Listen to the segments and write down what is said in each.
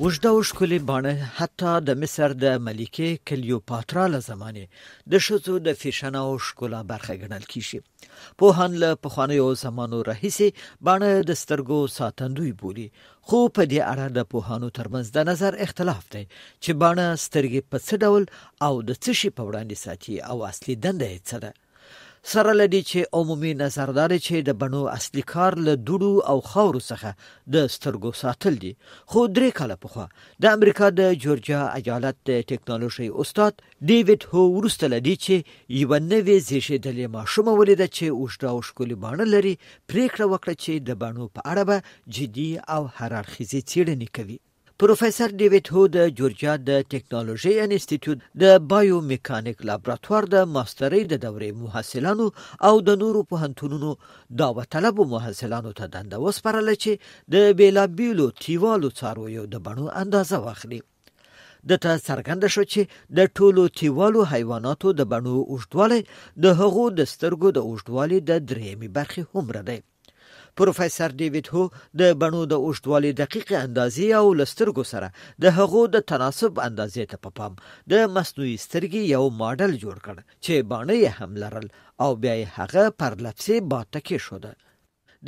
اوږده او ښکلې باڼه حتی د مصر د ملکې کلیوپاترا له زمانې د ښځو د فیشن او ښکلا برخه ګڼل کیږي. پوهان له پخوانیو زمانو راهیسې باڼه د سترګو ساتندوی بولي، خو په دې اړه د پوهانو ترمنځ د نظر اختلاف دی چې باڼه سترګې په څه ډول او د څه شي په وړاندې ساتي او اصلي دنده یې څه ده. سره له دې چې عمومي نظر دا دی چې د بڼو اصلي کار له دوړو او خاورو څخه د سترګو ساتل دي، خو درې کاله پخوا د امریکا د جورجیا ایالت د ټکنالوژۍ استاد ډیویډ هو وروسته له دې چې یوه نوې زیږېدلې ماشومه ولیده چې اوږده او ښکلې باڼه لري، پرېکړه وکړه چې د بڼو په اړه به جدي او هراړخیزې څېړنې کوي. پروفیسر ډیویډ هو د جورجیا د ټکنالوژۍ انستیتیوت د بایو میکانیک لابراتوار د ماسترۍ د دورې محصلانو او د نورو پوهنتونونو داوطلبو محصلانو ته دنده وسپارله چې د بیلابیلو تیوالو څارویو د بڼو اندازه واخلي. ده ته څرګنده شوه چې د ټولو تیوالو حیواناتو د بڼو اوږدوالی د هغو د سترګو د اوږدوالي د درېیمې برخې هومره دی. پروفیسر ډیویډ هو د بڼو د اوږدوالي دقیقې اندازې او له سترګو سره د هغو د تناسب اندازې ته په پام د مصنوعي سترګې یو ماډل جوړ کړ چې باڼه یې هم لرل او بیا یې هغه پرلپسې باد ته کېښوده.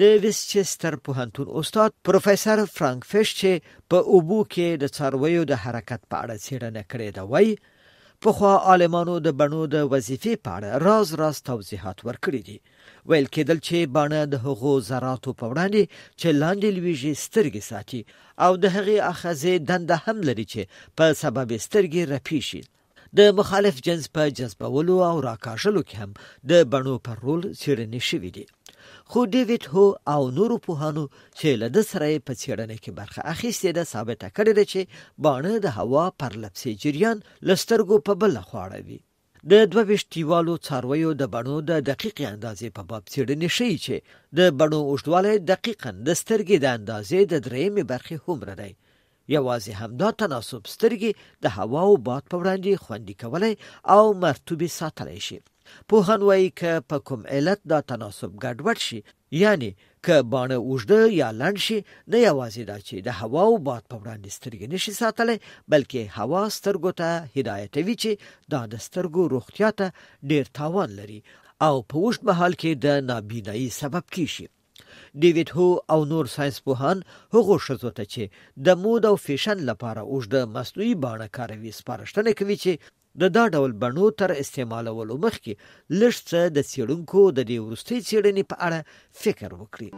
د ویسچستر پوهنتون استاد پروفیسر فرانک فش چې په اوبو کې د څارویو د حرکت په اړه څېړنه کړې ده وایي، پخوا عالمانو د بڼو د وظیفې په اړه راز راز توضیحات ورکړي دي. ویل کېدل چې باڼه د هغو ذراتو په وړاندې چې لاندې لویږي سترګې ساتي او د هغې اخذې دنده هم لري چې په سبب یې سترګې رپې شي. د مخالف جنس په جذبولو او راکاږلو کې هم د بڼو پر رول څېړنې شوې دي. خو ډیویډ هو او نورو پوهانو چې له ده سره یې په څېړنه کې برخه اخیستې ده ثابته کړې ده چې باڼه د هوا پرلپسې جریان له سترګو په بله خوا اړوي. د 22 تیوالو څارویو د بڼو د دقیقې اندازې په باب څېړنې ښيي چې د بڼو اوږدوالی دقیقاً د سترګې د اندازې د درېیمې برخې هومره دی. یوازې همدا تناسب سترګې د هوا او باد په وړاندې خوندي کولی او مرطوبې ساتلی شي. پوهان وایي که په کوم علت دا تناسب ګډوډ شي، یعنې که باڼه اوږده یا لنډ شي، نه یوازې دا چې د هوا او باد په وړاندې سترګې نه شي ساتلی، بلکې هوا سترګو ته هدایتوي چې دا د سترګو روغتیا ته ډېر تاوان لري او په اوږد مهال کې د نابینایي سبب کېږي. ډیویډ هو او نور ساینس پوهان هغو ښځو ته چې د مود او فیشن لپاره اوږده مصنوعي باڼه کاروي سپارښتنه کوي چې د دا ډول بڼو تر استعمالولو مخکې لږ څه د څېړونکو د دې وروستۍ څېړنې په اړه فکر وکړي.